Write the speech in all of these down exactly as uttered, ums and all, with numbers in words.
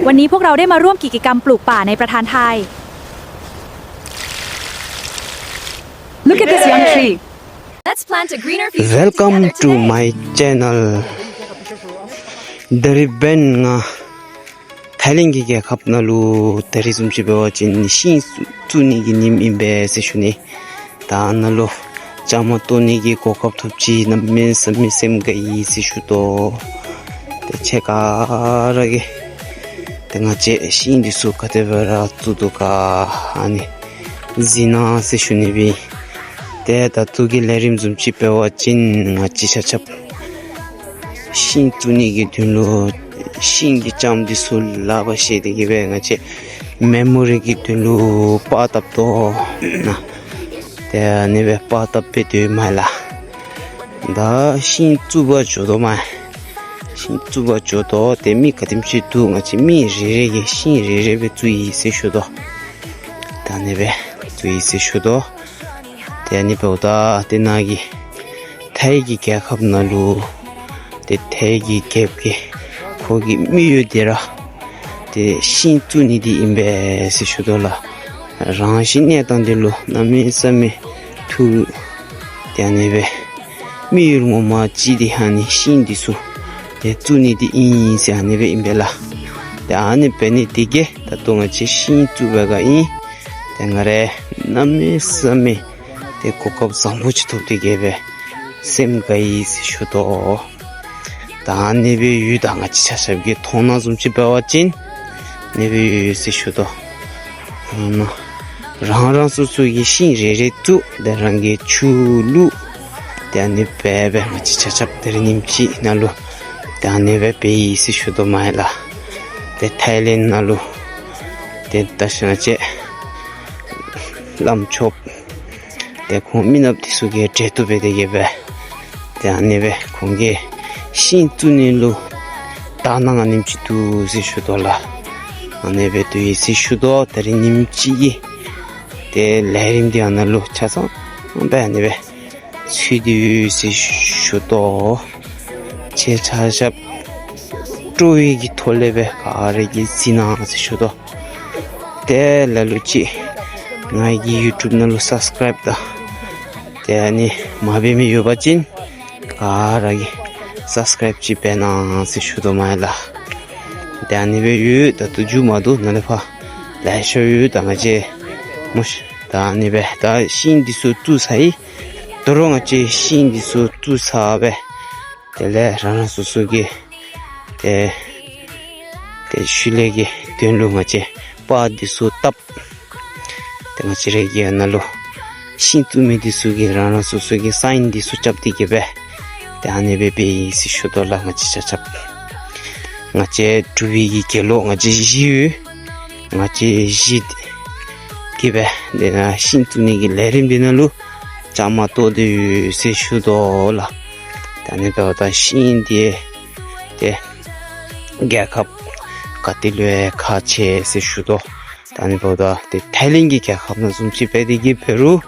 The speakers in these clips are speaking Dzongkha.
วันนี้พวกเราได้มาร่วมกิจกรรมปลูกป่าในประเทศไทย Look at this young tree. Let's plant a greener future together today. Welcome to my channel. ད་རིས་འབདན་ང་ཐའི་ལེནཌ་གི་རྒྱལ་ཁབ་ནང་ལུ་ད་རིས་བཟུམ་ཅིག་འབད་བ་ཅིན་ཤིང་བཙུགས་ནི་གི་ཉིནམ་ཨིན་པས་ཟེར་ཞུ་ནི། ད་ནཱ་ལུ་བཅའ་མར་གཏོགས་ནི་གི་གོ་སྐབས་ཐོབ་ཅི། གནམ་མེད་ས་མེད་སེམས་དགའ་ཡི་ཟེར་ཞུ་དོ། ཏེ་ཁྱེད་ག་ར་གིས་ཏེ་ང་བཅས་ཤིང་འདི་ཚུ་ག་དེ་སྦེ་ར་བཙུགས་དོ་ག་ཨ་ནི་གཟིགས་གནང་ཟེར་ཞུ་ནི་སྦེ། ཏེ་ད་ལྟོ་གི་ལས་རིམ་བཟུམ་ཅིག་འབད་བ་ཅིན་ང་བཅས་ཆ་ཁྱབ་ཤིང་བཙུགས་ནི་གི་དོན་ལུ་ཤིང་གི་ལྕངམ་འདི་ཚུ་ལག་པར་བཤེད་དེ་གིས་སྦེ་ང་བཅས་མེ་མོ་རི་གི་དོན་ལུ་པར་བཏབ་དོ་ན། ཏེ་ཨ་ནི་སྦེ་པར་བཏབ་སྦེ་སྡོད་མས་ལགས། ད་ཤིང་བཙུགས་པར་འགྱོ་དོ་མས། ཤིང་བཙུགས་པར་འགྱོ་དོ། ཏེ་མི་ག་དེམ་ཅིག་འདུག། ང་བཅས་མི་རེ་རེ་གིས་ཤིང་རེ་རེ་སྦེ་བཙུགས་ཡི་ཟེར་ཞུ་དོ། ད་ཨ་ནི་སྦེ་བཙུགས་ཡི་ཟེར་ཞུ་དོ། ཏེ་ཨ་ནི་འབདཝ་ད་ཏེ་ནཱ་གི་ཐའི་གི་རྒྱལ་ཁབ་ནང་ལུ་ཏེ་ཐའི་གི་རྒྱལཔོ་གིས་ཁོ་གི་དམིགས་ཡུལ་འདི་ར་ཏེ་ཤིང་བཙུགས་ནི་འདི་ཨིན་པས་ཟེར་ཞུ་དོ་ལགས། རང་བཞིན་གནས་སྟངས་འདི་ལུ་གནམ་མེད་ས་མེད་ཐུགས་ཏེ་ཨ་ནི་སྦེ་དམིགས་ཡུལ་ངོ་མ་ཅིག་འདི་ཨ་ནི་ཤིང་འདི་ཚུ་ཏེ་བཙུགས་ནི་འདི་ཨིན་ཟེར་ཨ་ནི་སྦེ་ཨིན་པས་ལགས། ཏེ་ཨ་ནི་འབད་ནི་འདི་གིས་ད་ལྟོ་ང་བཅས་ཤིང་བཙུགས་པའི་སྒང་ཨིན། ཏེ་ང་ར་གནམ་མེད་ས་མེད་ཏེ་གོ་སྐབས་བཟང་པོ་ཅིག་ཐོབ་སྟེ་གིས་སྦེ་སེམས་དགའ་ཡི་ཟེར་ཞུ་དོ། ད་ཨ་ནི་སྦེ་ཡོད། ད་ང་བཅས་ཆ་ཁྱབ་ཀྱི་མཐོང་སྣང་བཟུམ་ཅིག་འབད་བ་ཅིན་ཨ་ནི་སྦེ་ཡོད་ཟེར་ཞུ་དོ། ཨ་ནཱ་རང་རང་སོ་སོ་གི་ཤིང་རེ་རེ་བཙུགས། ཏེ་རང་གིས་ཆུ་བླུགས། ཏེ་ཨ་ནི་སྦེ་སྦེ་ང་བཅས་ཆ་ཁྱབ་ད་རིས་ཉིནམ་གཅིག་ནང་ལུ་ཏེ་ཨ་ནི་སྦེ་འབད་ཡི་ཟེར་ཞུ་དོ་མས་ལགས། ཏེ་ཐའི་ལེནཌ་ནང་ལུ་ཏེ་ད་ཤ་ང་བཅས་བླམ་ཆོསཔ་ཏེ་ཁོང་མི་ནགཔ་འདི་ཚུ་གིས་གྲལ་སྟོན་འབད་དེ་གིས་སྦེ་ཏེ་ཨ་ནི་སྦེ་ཁོང་གིས་ཤིང་བཙུགས་ནི་ལུ་དག་སྣང་ཨ་ནེམ་ཅིག་འདུག་ཟེར་ཞུ་དོ་ལགས། ཨ་ནི་སྦེ་འདུག་ཡི་ཟེར་ཞུ་དོ། ད་རིས་ཉིནམ་གཅིག་གི་ཏེ་ལས་རིམ་འདི་ཨ་ནཱ་ལུ་ཆ་ཚང་སྦེ་ཨ་ནི་སྦེ་ཚུད་དེ་ཡོད་ཟེར་ཞུ་དོ། ཁྱེད་ཆ་ཁྱབ་སྤྲོ་བའི་གི་ཐོག་ལས་སྦེ་ག་ར་གིས་གཟིགས་གནང་ཟེར་ཞུ་དོ། ཏེ་ལ་ལུ་ཅིག་ང་གི་ཡུ་ཊུབ་ནང་ལུ་སབ་སི་ཀརའིབ་དང་ཏེ་ཨ་ནི་མ་འབད་མི་ཡོད་པ་ཅིན་ག་ར་གིས་སབ་སི་ཀརའིབ་ཅིག་འབད་གནང་ཟེར་ཞུ་དོ་མས་ལགས། ཏེ་ཨ་ནི་སྦེ་ཡོད། ད་ལྟོ་མཇུག་མ་བསྡུ་ནཱ་ལས་ཕར་ལེ་ཤ་ཡོད། ད་ང་བཅས་མོ་ཤ་ད་ཨ་ནི་སྦེ་ད་ཤིང་འདི་ཚུ་བཙུགས་ཚར་ཡི། དོ་རུང་ང་བཅས་ཤིང་འདི་ཚུ་བཙུགས་ཚར་སྦེ་དེ་ལས་རང་རང་སོ་སོ་གི་ཏེ་ཏེ་ཤུལ་ལས་ཀྱི་དོན་ལུ་ང་བཅས་པར་འདི་ཚུ་བཏབ། ཏེ་ང་བཅས་ར་གི་ཨ་ནཱ་ལུ་ཤིང་བཙུགས་མི་འདི་ཚུ་གིས་རང་རང་སོ་སོ་གི་སའིན་འདི་ཚུ་རྐྱབ་སྟེ་གིས་སྦེ་ཏེ་ཨ་ནི་སྦེ་འབད་ཡི་ཟེར་ཞུ་དོ་ལགས། ང་བཅས་ཆ་ཁྱབ་ང་བཅས་འབྲུག་པའི་གི་དགེ་སློང་ང་བཅས་བཞི་ཡོད། ང་བཅས་བཞི་གིས་སྦེ་ཏེ་ནཱ་ཤིང་བཙུགས་ནི་གི་ལས་རིམ་འདི་ནང་ལུ་བཅའ་མར་གཏོགས་ཏེ་ཡོད་ཟེར་ཞུ་དོ་ལགས། ད་ཨ་ནི་འབདཝ་ད་ཤིང་འདི་ཏེ་རྒྱལ་ཁབ་ག་ཏེ་ལུ་ཡང་ཁག་ཆེ་ཟེར་ཞུ་དོ། ད་ཨ་ནི་འབདཝ་ད་ཏེ་ཐའི་ལེནཌ་གི་རྒྱལ་ཁབ་ནང་བཟུམ་ཅིག་འབད་དེ་གིས་འབད་རུང་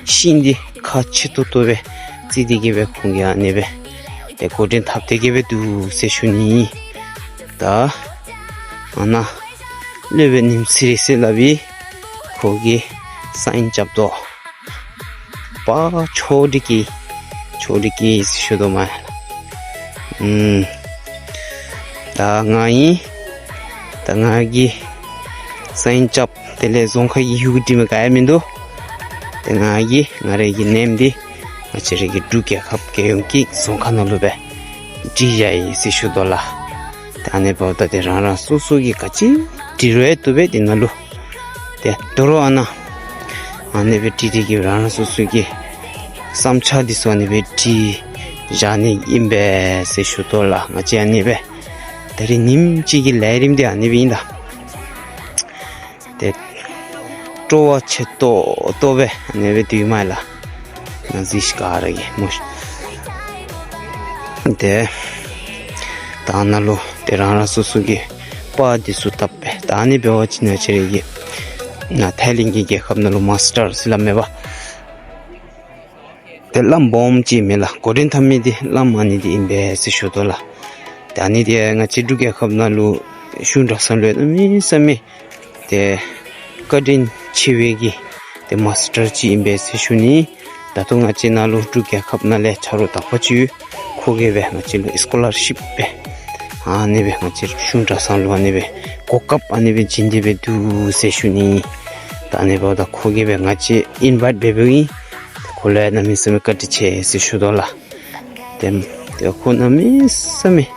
ཤིང་འདི་ཁག་ཆེ་ཏོག་ཏོ་སྦེ་བརྩི་སྟེ་གིས་སྦེ་ཁོང་གིས་ཨ་ནི་སྦེ་ཏེ་འགོ་འདྲེན་འཐབ་སྟེ་གིས་སྦེ་འདུག་ཟེར་ཞུ་ནི། ད་ཨ་ནཱ་སློབ་དཔོན་ཉིམ་ཚེ་རིང་ཟེར་སླབ་ཨིན། ཁོ་གིས་སའིན་རྐྱབ་དོ། པ་ཆོ་འདི་གིས་ཆོ་འདི་གིས་ཞུ་དོ་མས། ཨམ་ད་ང་ཨིན། ད་ང་གིས་སའིན་རྐྱབ། དེ་ལས་རྫོང་ཁ་གི་ཡུལ་འབྲི་མི་ག་ཡང་མིན་འདུག། ཏེ་ང་གིས་ང་རའི་གི་ནེམ་འདི་ང་བཅས་རའི་གི་འབྲུག་རྒྱལ་ཁབ་རྒྱལ་ཡོངས་ཀྱི་རྫོང་ཁ་ནང་ལུ་སྦེ་འབྲི་བཞག་ཡི་ཟེར་ཞུ་དོ་ལགས། ད་ཨ་ནི་འབདཝ་ད་ཏེ་རང་རང་སོ་སོ་གིས་ག་ཅི་འབྲི་རུང་བཏུབ་པས། དེ་ནང་ལུ་ཏེ་དོ་རུང་ཨ་ནཱ་ཨ་ནི་སྦེ་འབྲི་སྟེ་གིས་རང་རང་སོ་སོ་གི་བསམ་འཆར་འདི་ཚུ་ཨ་ནི་སྦེ་འབྲི་བཞག་ནི་ཨིན་པས་ཟེར་ཞུ་དོ་ལགས། ང་བཅས་ཨ་ནི་སྦེ་ད་རིས་ཉིནམ་གཅིག་གི་ལས་རིམ་འདི་ཨ་ནི་སྦེ་ཨིན་ལགས། ཏེ་སྤྲོ་བ་ཆེ་ཏོག་ཏོ་སྦེ་ཨ་ནི་སྦེ་འདུག་མས་ལགས། ང་གཟིགས་ཤིག་ག་ར་གིས་སྨོ་ཤིག། ཏེ་ད་ནཱ་ལུ་ཏེ་རང་རང་སོ་སོ་གི་པར་འདི་ཚུ་བཏབ་སྦེ་ད་ཨ་ནི་འབད་བ་ཅིན་ང་བཅས་རའི་གི་ནཱ་ཐའི་ལེནཌ་གི་རྒྱལ་ཁབ་ནང་ལུ་མཱས་ཊར་ཟེར་སླབ་མས་པ། ཏེ་བླམ་སྦོམ་ཅིག་མས་ལགས། འགོ་འདྲེན་འཐབ་མི་འདི་བླམ་ཨ་ནི་འདི་ཨིན་པས་ཟེར་ཞུ་དོ་ལགས། ཏེ་ཨ་ནི་འདི་ང་བཅས་འབྲུག་རྒྱལ་ཁབ་ནང་ལུ་ གཞུང་གྲྭ་ཚང་ལུ་གནམ་མེད་ས་མེད་ཏེ་བཀའ་དྲིན་ཆེ་བའི་གི་ཏེ་མཱསི་ཊར་ཅིག་ཨིན་པས་ཟེར་ཞུ་ནི། ད་ལྟོ་ང་བཅས་ནཱ་ལུ་འབྲུག་རྒྱལ་ཁབ་ནང་ལས་ཆ་རོགས་དག་པ་ཅིག་ཡོད། ཁོ་གིས་སྦེ་ང་བཅས་ལུ་སི་ཀོ་ལར་ཤིཔ་སྦེ་ཨ་ནི་སྦེ་ང་བཅས་གཞུང་གྲྭ་ཚང་ལུ་ཨ་ནི་སྦེ་གོ་སྐབས་ཨ་ནི་སྦེ་བྱིན་ཏེ་སྦེ་འདུག་ཟེར་ཞུ་ནི། ད་ཨ་ནི་འབདཝ་ད་ཁོ་གིས་སྦེ་ང་བཅས་ཨིན་ཝའིཊ་འབད་འབདཝ་ཨིན། ཁོ་ལུ་ཡང་གནམ་མེད་ས་མེད་བཀའ་དྲིན་ཆེ་ཟེར་ཞུ་དོ་ལགས། ཏེ་ཏེ་ཁོ་གནམ་མེད་ས་མེད་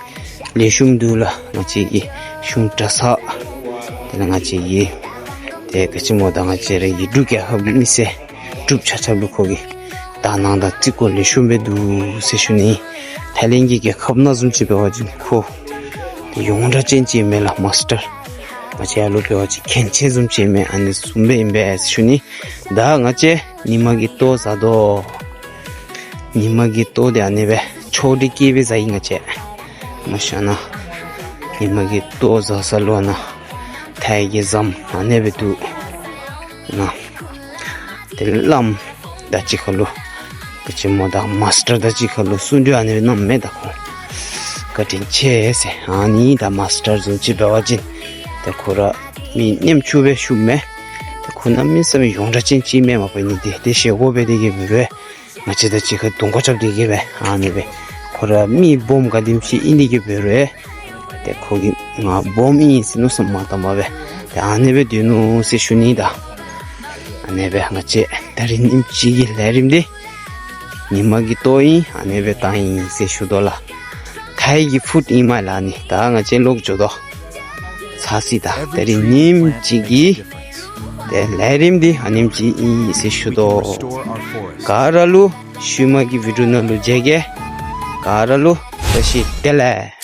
ལེགས་ཤོམ་འདུག་ལགས། ང་བཅས་ཀྱི་གཞུང་གྲྭ་ཚང་དེ་ལས་ང་བཅས་ཀྱི་ཏེ་ག་ཅི་སྨོ་ད་ང་བཅས་ར་གི་འབྲུག་རྒྱལ་ཁབ་ཀྱི་མི་སེར་འབྲུགཔ་ཆ་ཁྱབ་ལུ་ཁོ་གིས་དག་སྣང་དང་བརྩི་བཀུར་ལེགས་ཤོམ་སྦེ་འདུག་ཟེར་ཞུ་ནི། ཐའི་ལེནཌ་གི་རྒྱལ་ཁབ་ནང་བཟུམ་ཅིག་འབད་བ་ཅིན་ཁོ་ཏེ་ཡོངས་གྲགས་ཅན་ཅིག་ཨིན་མས་ལགས། མཱསི་ཊར་ང་བཅས་ཡར་ལུ་འབད་བ་ཅིན་མཁན་ཆེན་བཟུམ་ཅིག་ཨིན་མས། ཨ་ནི་བཟུམ་སྦེ་ཨིན་པས་ཟེར་ཞུ་ནི། ད་ང་བཅས་ཉིན་མ་གི་ལྟོ་བཟའ་དོ། ཉིན་མ་གི་ལྟོ་འདི་ཨ་ནི་སྦེ་ཆོ་འདི་སྐྱེལ་སྦེ་བཟའ་ཡི། ང་བཅས་མ་ཤ་ན་ཉིན་མ་གི་ལྟོ་བཟའ་ས་ལུ་ཨ་ནཱ་ཐའི་གི་ཟམ་ཨ་ནི་སྦེ་འདུག་ན། ཏེ་བླམ་དང་གཅིག་ཁར་ལུ་ག་ཅི་སྨོ་ད་མཱསི་ཊར་དང་གཅིག་ཁར་ལུ་གསུང་གྲོས་ཨ་ནི་སྦེ་གནངམ་མས། ད་ཁོ་བཀའ་དྲིན་ཆེ་ཟེར། ཨ་ནི་ད་མཱསི་ཊར་བཟུམ་ཅིག་འབད་བ་ཅིན་ཏེ་ཁོ་ར་མི་ཉམ་ཆུང་སྦེ་ཞུཝ་མེན། ཏེ་ཁོ་གནམ་མེད་ས་མེད་ཡོངས་གྲགས་ཅན་ཅིག་ཨིན་མས། མ་པ་ཨ་ནི་འདི་ཏེ་ཞལ་གོ་འབད་དེ་གིས་འབད་རུང་ང་བཅས་དང་གཅིག་ཁར་གདོང་ཁ་རྐྱབ་སྟེ་གིས་སྦེ་ཨ་ནི་སྦེ་ཁོ་ར་མི་སྦོམ་ག་དེམ་ཅིག་ཨིན་ཏེ་གིས་འབད་རུང་ཏེ་ཁོ་གིས་ང་སྦོམ་ཨིན་ཟེར་མནོ་བསམ་མ་བཏང་པར་སྦེ་ཏེ་ཨ་ནི་སྦེ་སྡོད་ནུག་ཟེར་ཞུ་ནི། ད་ཨ་ནི་སྦེ་ང་བཅས་ད་རིས་ཉིནམ་གཅིག་གི་ལས་རིམ་འདི་ཉིན་མ་གི་ལྟོ་ཨིན། ཨ་ནི་སྦེ་བཏང་ཡི་ཟེར་ཞུ་དོ་ལགས། ཐའི་གི་ཕུཌ་ཨིན་མས་ལགས། ཨ་ནི་ད་ང་བཅས་ལོག་འགྱོ་དོ། ཚར་སོ་ཡི། ད་ད་རིས་ཉིནམ་གཅིག་གི་ཏེ་ལས་རིམ་འདི་ཨ་ནེམ་ཅིག་ཨིན་ཟེར་ཞུ་དོ། ག་ར་ལུ་ཤུལ་མ་གི་བི་ཌིའོ་ནང་ལུ་མཇལ་གེ། ག་ར་ལུ་བཀྲ་ཤིས་བདེ་ལེགས།